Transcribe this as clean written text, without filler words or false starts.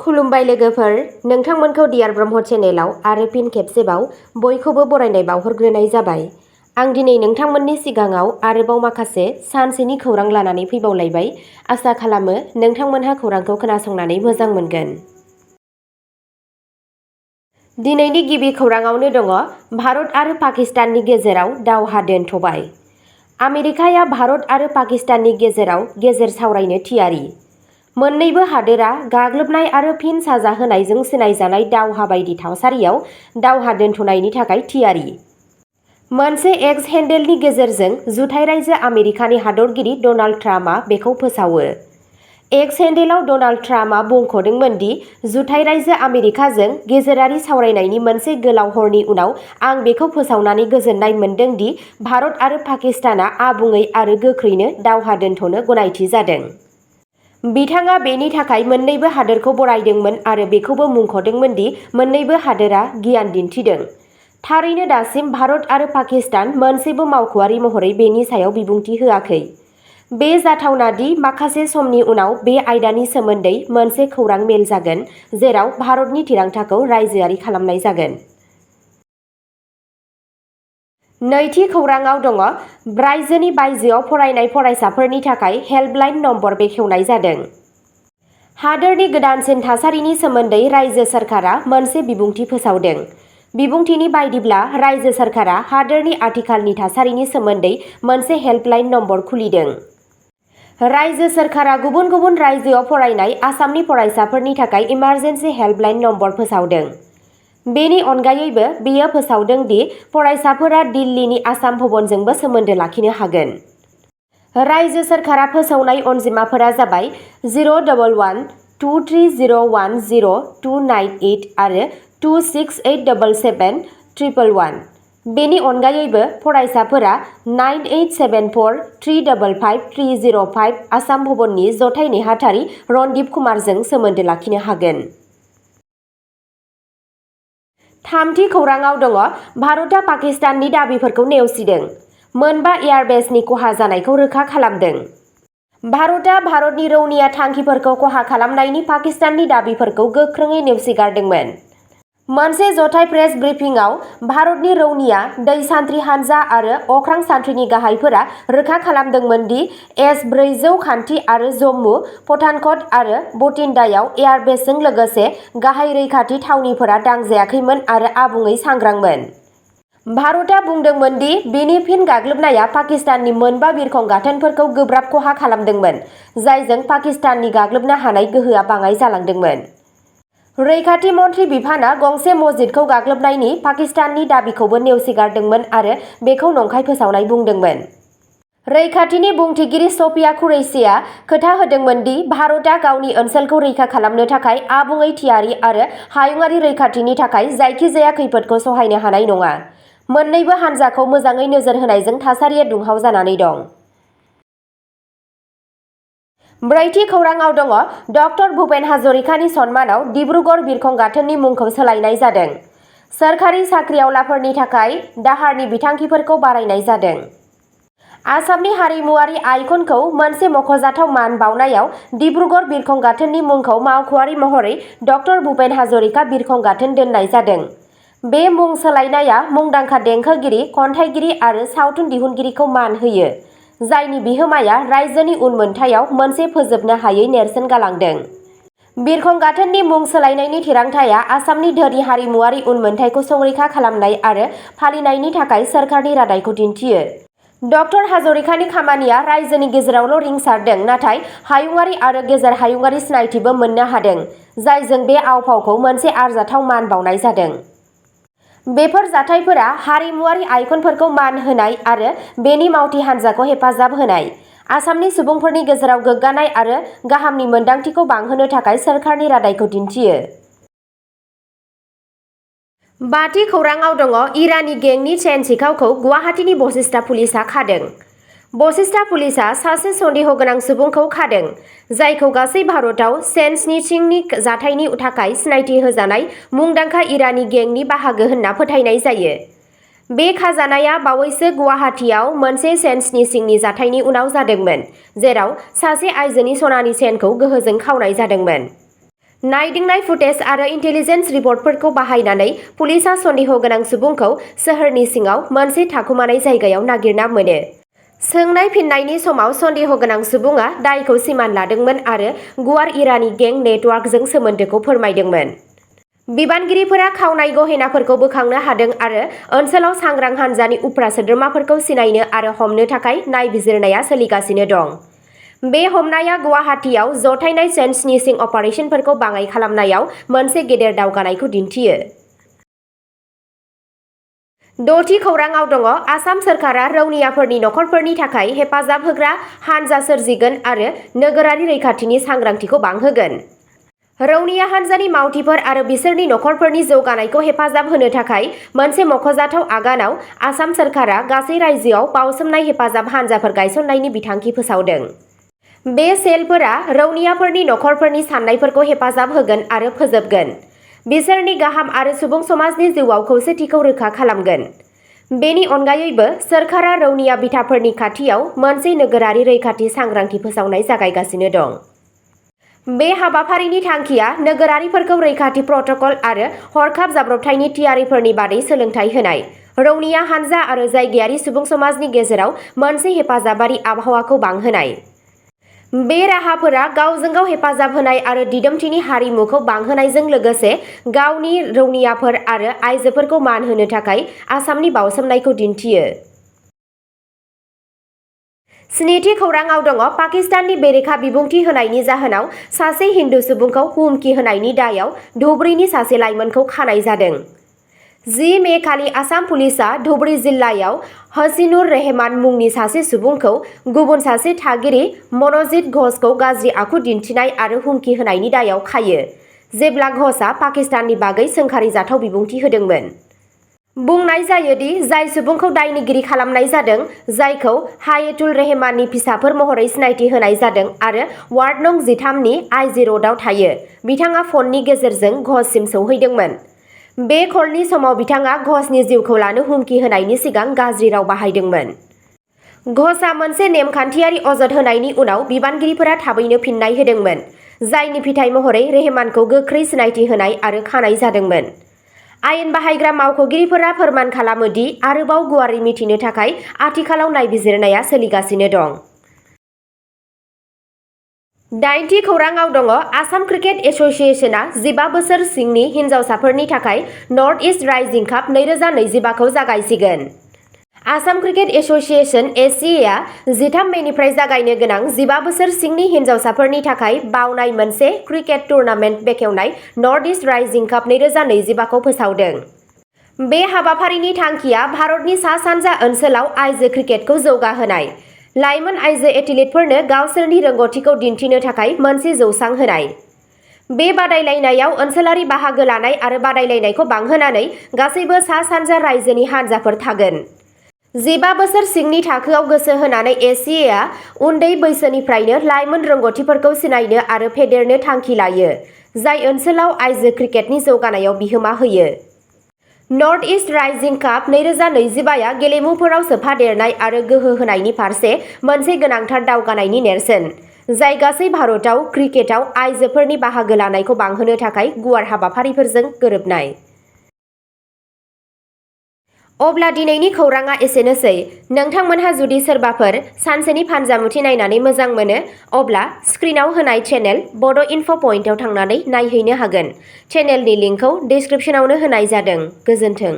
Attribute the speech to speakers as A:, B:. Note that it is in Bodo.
A: खुलुमबाय लोगोफोर, नोंथांमोनखौ डियार ब्रह्म चेनेलाव आरो फिन खेबसेबाव बयखौबो बरायनाय बावहरग्रोनाय जाबाय। आं दिनै नोंथांमोननि सिगाङाव आरोबाव माखासे सानसेनि खौरां लानानै फैबावलायबाय। आसा खालामो नोंथांमोनहा खौरांखौ खोनासंनानै मोजां मोनगोन। दिनैनि गिबि खौराङावनो दङ भारत आरो पाकिस्ताननि गेजेराव दावहा दोनथ'बाय। आमेरिकाया भारत आरो पाकिस्ताननि गेजेराव गेजेर सावरायनो थियारि। मोन्नैबो हादोरा गाग्लोबनाय आरो फिन साजा होनायजों सिनायजानाय दावहा बायदि थासारियाव दावहा दोनथ'नायनि थाखाय थियारि। मोनसे एक्स हेन्डेलनि गेजेरजों जुथाइ रायजो आमेरिकानि हादरगिरि डनाल्ड ट्राम्पआ बेखौ फोसावो। एक्स हेन्डेलाव डनाल्ड ट्राम्पआ बुंख'दोंमोन दि जुथाइ रायजो आमेरिकाजों गेजेरारि सावरायनायनि मोनसे गोलाव हरनि उनाव आं बेखौ फोसावनानै गोजोननाय मोनदों दि भारत आरो पाकिस्तानआ आबुङै आरो गोख्रैनो दावहा दोनथ'नो गनायथि जादों। बिथाङा बेनि थाखाय मोन्नैबो हादोरखौ बरायदोंमोन आरो बेखौबो मुंख'दोंमोन दि मोन्नैबो हादोरा गियान दिन्थिदों। थारैनो दासिम भारत आरो पाकिस्तान मोनसेबो मावख'आरि महरै बेनि सायाव बिबुंथि होआखै। बे जाथावना दि माखासे समनि उनाव बे आयदानि सोमोन्दै मोनसे खौरां मेल जागोन, जेराव भारतनि थिरांथाखौ रायजोआरि खालामनाय जागोन। नैथि खौराङाव दङ रायजोनि बायजोआव फरायनाय फरायसाफोरनि थाखाय हेल्पलाइन नम्बर बेखेवनाय जादों। हादोरनि गोदानसिन थासारिनि सोमोन्दै रायजो सोरखारा मोनसे बिबुंथि फोसावदों। बिबुंथिनि बायदिब्ला रायजो सोरखारा हादोरनि आथिखालनि थासारिनि सोमोन्दै मोनसे हेल्पलाइन नम्बर खुलिदों। रायजो सोरखारा गुबुन गुबुन रायजोआव फरायनाय आसामनि फरायसाफोरनि थाखाय इमारजेन्सि हेल्पलाइन नम्बर फोसावदों। बेनि अनगायैबो बेयो फोसावदों दि फरायसाफोरा दिल्लीनि आसाम भवनजोंबो सोमोन्दो लाखिनो हागोन। रायजो सोरखारा फोसावनाय अनजिमाफोरा जाबाय 011-2301-0298 आरो 26877-111। बेनि अनगायैबो फरायसाफोरा 9874-355-305 आसाम भवननि जथाइ नेहाथारि रणदीप कुमारजों सोमोन्दो लाखिनो हागोन। थामथि खौराङाव दङ भारतआ पाकिस्ताननि दाबिफोरखौ नेवसिदों, मोनबा एयारबेसनि खहा जानायखौ रोखा खालामदों। भारतआ भारतनि रौनिया थांखिफोरखौ खहा खालामनायनि पाकिस्ताननि दाबिफोरखौ गोख्रोङै नेवसिगारदोंमोन। मोनसे जथाइ प्रेस ब्रिफिंआव भारतनि रौनिया दै सान्थ्रि हानजा आरो अख्रां सान्थ्रिनि गाहायफोरा रोखा खालामदोंमोन दि एस-400 खान्थि आरो जम्मु, पठानकट आरो बथिन्डायाव एयारबेसजों लोगोसे गाहाय रैखाथि थावनिफोरा दांजायाखैमोन आरो आबुङै सांग्रांमोन। भारतआ बुंदोंमोन दि बेनि फिन गाग्लोबनाया पाकिस्ताननि मोनबा बिरखं गाथोनफोरखौ गोब्राब खहा खालामदोंमोन, जायजों पाकिस्ताननि गाग्लोबनो हानाय गोहोआ बाङाइ जालांदोंमोन। रैखाथि मन्थ्रि बिफानआ गंसे मस्जिदखौ गाग्लोबनायनि पाकिस्ताननि दाबिखौबो नेवसिगारदोंमोन आरो बेखौ नंखाय फोसावनाय बुंदोंमोन। रैखाथिनि बुंथिगिरि सफिया कुरैशिया खोथा होदोंमोन दि भारतआ गावनि ओनसोलखौ रैखा खालामनो थाखाय आबुङै थियारि आरो हायुंआरि रैखाथिनि थाखाय जायखिजाया खैफोदखौ सहायनो हानाय नङा। मोन्नैबो हान्जाखौ मोजाङै नोजोर होनायजों थासारिया दुंहाव जानानै दं। ब्रैथि खौराङाव दङ डक्टर भुपेन हाजरिकानि सन्मानाव डिब्रुगड़ बिरखं गाथोननि मुंखौ सोलायनाय जादों। सोरखारि साख्रिआवलाफोरनि थाखाय दाहारनि बिथांखिफोरखौ बारायनाय जादों। आसामनि हारिमुआरि आइकनखौ मोनसे मख'जाथाव मान बावनायाव डिब्रुगड़ बिरखं गाथोननि मुंखौ मावख'आरि महरै डक्टर भुपेन हाजरिका बिरखं गाथोन दोननाय जादों। बे मुं सोलायनाया मुंदांखा देंखोगिरि, खन्थाइगिरि आरो सावथुन दिहुनगिरिखौ मान होयो, जायनि बिहोमाया रायजोनि उनमोनथायाव मोनसे फोजोबनो हायै नेरसोन गालांदों। बिरखं गाथोननि मुं सोलायनायनि थिरांथाया आसामनि धोनि हारिमुआरि उनमोनथाइखौ संरैखा खालामनाय आरो फालिनायनि थाखाय सोरखारनि रादायखौ दिन्थियो। डक्टर हाजरिकानि खामानिया रायजोनि गेजेरावल' रिंसारदों, नाथाय हायुंआरि आरो गेजेर हायुंआरि सिनायथिबो मोननो हादों, जायजों बे आव-फावखौ मोनसे आरजाथाव मान बावनाय जादों। बेफोर जाथायफोरा हारिमुआरि आइकनफोरखौ मान होनाय आरो बेनि मावथि हान्जाखौ हेफाजाब होनाय, आसामनि सुबुंफोरनि गेजेराव गोग्गानाय आरो गाहामनि मोनदांथिखौ बांहोनो थाखाय सोरखारनि रादायखौ दिन्थियो। बाथि खौराङाव दङ इरानी गेंनि चेन सिखावखौ गुवाहाटीनि बशिष्टा पुलिसआ खादों। बशिष्टा पुलिसआ सासे सन्देह गोनां सुबुंखौ खादों, जायखौ गासै भारतआव चेन स्निचिंनि जाथायनि थाखाय सिनायथि होजानाय मुंदांखा इरानी गेंनि बाहागो होनना फोथायनाय जायो। बे खाजानाया बावैसो गुवाहाटीआव मोनसे चेन स्निचिंनि जाथायनि उनाव जादोंमोन, जेराव सासे आइजोनि सनानि चेनखौ गोहोजों खावनाय जादोंमोन। नायदिंनाय फुटेज आरो इन्टेलिजेन्स रिपर्टफोरखौ बाहायनानै पुलिसआ सन्देह गोनां सुबुंखौ सोहोरनि सिङाव मोनसे थाखुमानाय जायगायाव नागिरना मोनो। सोंनाय फिननायनि समाव सन्देह गोनां सुबुङा दायखौ सिमान लादोंमोन आरो गुवार इरानी गें नेटवार्कजों सोमोन्दोखौ फोरमायदोंमोन। बिबानगिरिफोरा खावनाय गहेनाफोरखौ बोखांनो हादों आरो ओनसोलाव सांग्रां हान्जानि उफ्रा सोद्रोमाफोरखौ सिनायनो आरो हमनो थाखाय नायबिजिरनाया सोलिगासिनो दं। बे हमनाया गुवाहाटीआव जथायनाय चेन स्निचिं अपारेशनफोरखौ बाङाइ खालामनायाव मोनसे गेदेर दावगानायखौ दिन्थियो। द'थि खौरांआव दङ आसाम सोरखारा रौनियाफोरनि नखरफोरनि थाखाय हेफाजाब होग्रा हानजा सोरजिगोन आरो नोगोरारि रैखाथिनि सांग्रांथिखौ बांहोगोन। रौनिया हान्जानि मावथिफोर आरो बिसोरनि नखरफोरनि जौगानायखौ हेफाजाब होनो थाखाय मोनसे मख'जाथाव आगानाव आसाम सोरखारा गासै रायजोआव बावसोमनाय हेफाजाब हानजाफोर गायसननायनि बिथांखि फोसावदों। बे सेलफोरा रौनियाफोरनि नखरफोरनि साननायफोरखौ हेफाजाब होगोन आरो फोजोबगोन। बिसोरनि गाहाम आरो सुबुं समाजनि जिउआव खौसेथिखौ रोखा खालामगोन। बेनि अनगायैबो सोरखारा रौनिया बिथाफोरनि खाथियाव मोनसे नोगोरारि रैखाथि सांग्रांथि फोसावनाय जागायगासिनो दं। बे हाबाफारिनि थांखिया नोगोरारिफोरखौ रैखाथि प्रट'कल आरो हरखाब जाब्रबथायनि थियारिफोरनि बादै सोलोंथाय होनाय, रौनिया हानजा आरो जायगायारि सुबुं समाजनि गेजेराव मोनसे हेफाजाबारि आबहावाखौ बांहोनाय। बे राहाफोरा गावजों गाव हेफाजाब होनाय आरो दिदोमथिनि हारिमुखौ बांहोनायजों लोगोसे गावनि रौनियाफोर आरो आइजोफोरखौ मान होनो थाखाय आसामनि बावसोमनायखौ दिन्थियो। स्निथि खौरांआव दङ पाकिस्ताननि बेरेखा बिबुंथि होनायनि जाहोनाव सासे हिन्दु सुबुंखौ हुमखि होनायनि दायाव धुबरीनि सासे लाइमोनखौ खानाय जादों। 10 मे खालि आसाम पुलिसआ धुबरी जिल्लायाव हसीनुर रहमान मुंनि सासे सुबुंखौ गुबुन सासे थागिरि मनजित घोषखौ गाज्रि आखु दिन्थिनाय आरो हुमखि होनायनि दायाव खायो, जेब्ला घोषआ पाकिस्ताननि बागै सोंखारिजाथाव बिबुंथि होदोंमोन। बुंनाय जायो दि जाय सुबुंखौ दायनिगिरि खालामनाय जादों, जायखौ हायेतुल रहमाननि फिसाफोर महरै सिनायथि होनाय जादों आरो वार्ड नं 13 नि आईजी र'डआव थायो, बिथाङा फननि गेजेरजों घोषसिम सौहैदोंमोन। बे कलनि समाव बिथाङा घोषनि जिउखौ लानो हुमखि होनायनि सिगां गाज्रि राव बाहायदोंमोन। घोषआ मोनसे नेमखान्थियारि अजद होनायनि उनाव बिबानगिरिफोरा थाबैनो फिननाय होदोंमोन, जायनि फिथाय महरै रहमानखौ गोख्रै सिनायथि होनाय आरो खानाय जादोंमोन। आयेन बाहायग्रा मावख'गिरिफोरा फोरमान खालामो दि आरोबाव गुवारै मिथिनो थाखाय आथिखालाव नायबिजिरनाया सोलिगासिनो दं। 8थि खौरांआव दङ आसाम क्रिकेट एस'सिएशनआ 15 बोसोर सिंनि हिनजावसाफोरनि थाखाय नर्थ इस्ट राइजिं काप 2025 खौ जागायसिगोन। आसाम क्रिकेट एस'सिएशन (एसीए) आ 13 मेनिफ्राय जागायनो गोनां 15 बोसोर सिंनि हिनजावसाफोरनि थाखाय बावनाय मोनसे क्रिकेट टुर्नामेन्ट बेखेवनाय नर्थ इस्ट राइजिं काप 2025 खौ फोसावदों। बे हाबाफारिनि थांखिया भारतनि सा-सानजा ओनसोलाव आइजो क्रिकेटखौ जौगाहोनाय, लाइमोन आइजो एथलीटफोरनो गावसोरनि रोंग'थिखौ दिन्थिनो थाखाय मोनसे जौसां होनाय। बे बादायलायनायाव ओनसोलारि बाहागो लानाय आरो बादायलायनायखौ बांहोनानै गासैबो सा-सानजा रायजोनि हानजाफोर थागोन। 15 बोसोर सिंनि थाखोआव गोसो होनानै एसीएआ उन्दै बैसोनिफ्रायनो लाइमोन रोंग'थिफोरखौ सिनायनो आरो फेदेरनो थांखि लायो, जाय ओनसोलाव आइजो क्रिकेटनि जौगानायाव बिहोमा होयो। नर्थ इस्ट राइजिं काप 2025 आ गेलेमुफोराव सोफादेरनाय आरो गोहो होनायनि फारसे मोनसे गोनांथार दावगानायनि नेरसोन, जाय गासै भारतआव क्रिकेटआव आइजोफोरनि बाहागो लानायखौ बांहोनो थाखाय गुवार हाबाफारिफोरजों गोरोबनाय। अब्ला दिनैनि खौरांआ एसेनोसै। नोंथांमोनहा जुदि सोरबाफोर सानसेनि फानजामुथि नायनानै मोजां मोनो, अब्ला स्क्रिनाव होनाय चेनेल बड' इनफ' पइन्टआव थांनानै नायहैनो हागोन। चेनेलनि लिंकखौ डिस्क्रिप्शनावनो होनाय जादों। गोजोन्थों।